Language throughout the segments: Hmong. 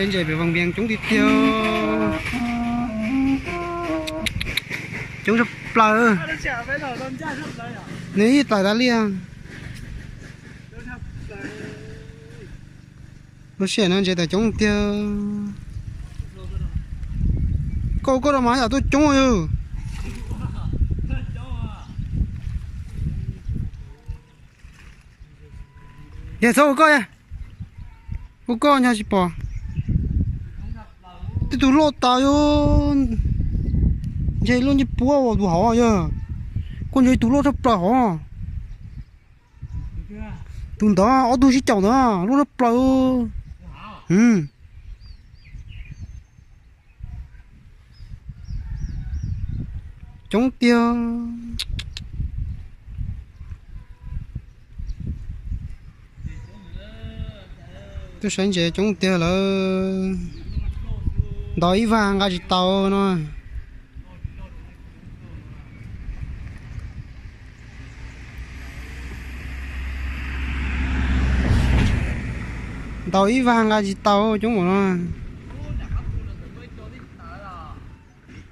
Ntses pem Vaj Vias coob tiag tiag. Coob tshaj plaws. Nws ib plaws tas li. Lub sij hawm no ntses tawm coob tiag. Koj ua koj rau mas yam tuaj coob yog. Yog txhob ua koj, ua koj nyob tsis pom. Tej tus loj tas yog. Ntses loj ncej puab tus hauv yog. Koj ntses tus loj tshaj plaws hov. Tus ntawd ob tug sib caum ntawd loj tshaj plaws. Coob tiag. Tuaj saib ntses coob tiag lawm. Ntaus ib vag nqa tsis tau no. Ntaus ib vag nqa tsis tau coob ua no.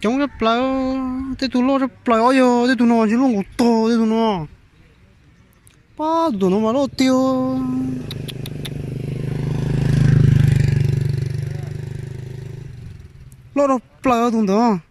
Coob tshaj plaws. Tej tus loj tshaj plaws, ob yog tej tus no ntses loj nkaus tog tej tus no. Pab tus no mas loj tiag. Loj tshaj plaws tus ntawd.